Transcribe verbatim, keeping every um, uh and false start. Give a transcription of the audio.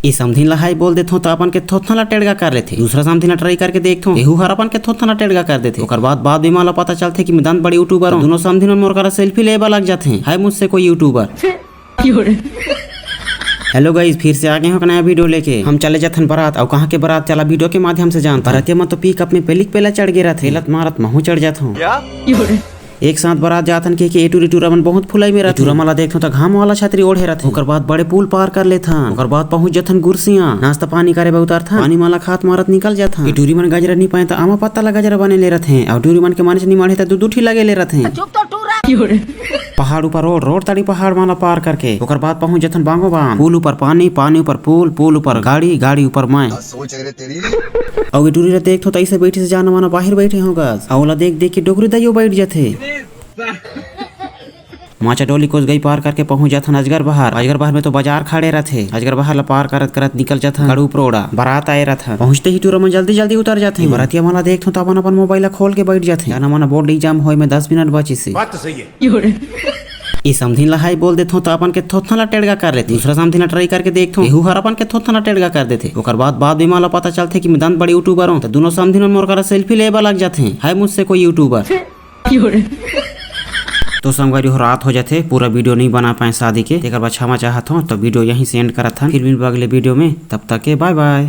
ए समधिन ला हाय बोल देथों, त अपन के थोथना ला टेड़गा कर लेथे। दूसरा समधिन ला ट्राई करके देखथों, एहू हर अपन के थोथना ला टेड़गा कर देथे। ओकर बाद, बाद में मोला पता चलथे कि मैं दंत बड़े यूट्यूबर हूँ। दूनों समधिन मन मोर करा सेल्फी ले बर लग जाथे। हाय मुझसे कोई यूट्यूबर। हेलो गाइस, फिर से आ गए हो एक नया वीडियो लेके। हम चले जाथन बारात, अउ कहाँ के बारात, चला वीडियो के माध्यम से जानथन। बरातिया मन तो पिकअप में पेलिक पेला चढ़ गे रथे। पेलत मारत महूँ चढ़ जाथों। एक साथ बारात जाथन के, के ए टूरी टूरा मन बहुत फुलाई में रथे। टूरा मन ला देखथों त घाम वाला छतरी ओढ़े रथे। ओकर बाद बड़े पुल पार कर लेथन। ओकर बाद पहुंच जथन गुरसिया। नाश्ता पानी करे बर उतरथन। पानी मन ला खात मारत निकल जाथन। ए टूरी मन गजरा नी पाए त आमा पत्ता ला गजरा बने ले रथे। अउ टूरी मन के माने नी माढ़े त दू दू ठी लगे ले रथे। पहाड़ ऊपर रोड, रोड तड़ी पहाड़ मन ला पार करके ओकर बाद पहुंच जथन बांगो बांध। पुल ऊपर पानी, पानी ऊपर पुल, पुल ऊपर गाड़ी, गाड़ी ऊपर मैं। सोच रे तेरी। अउ ए टूरी ला देखथों त ऐसे बैठी से जाना माना बाहिर बैठे हों गस। अउ ओला देख देख के डोकरी दाइयो बैठ जथे। माचा डोली कोस गई पार करके पहुंच जाथन अजगर बहार। अजगर बहार में तो बाजार खड़े रथे। अजगर बहार ला पार करत करत निकल जाथन गड़ू परोड़ा। बारात आए रथन। पहुंचते ही टूरा मन जल्दी जल्दी उतर जाथे। बरातिया मन ला देखथों त अपन अपन मोबाइल ला खोल के बैठ जाथे। जाना माना बोर्ड एग्जाम होए में दस मिनट बचिस हे। बात तो सही है। ए समधिन ला हाय बोल देथों त अपन के थोथना ला टेड़गा कर लेथे। दूसरा समधिन ला ट्राई करके देखथों, एहू हर अपन के थोथना ला टेड़गा कर देथे। ओकर बाद, बाद में मोला पता चलथे कि मैं दंत बड़े यूट्यूबर हूँ। त दूनों समधिन मन मोर करा सेल्फी ले बर लग जाथे। हाय मुझसे कोई यूट्यूबर। तो संगवारी हो, रात हो जाथे, पूरा वीडियो नहीं बना पाए शादी के, तेकर बाद क्षमा चाहत हों। तो वीडियो यहीं से एंड करत हन, फिर मिलबो अगले वीडियो में, तब तक के बाय बाय।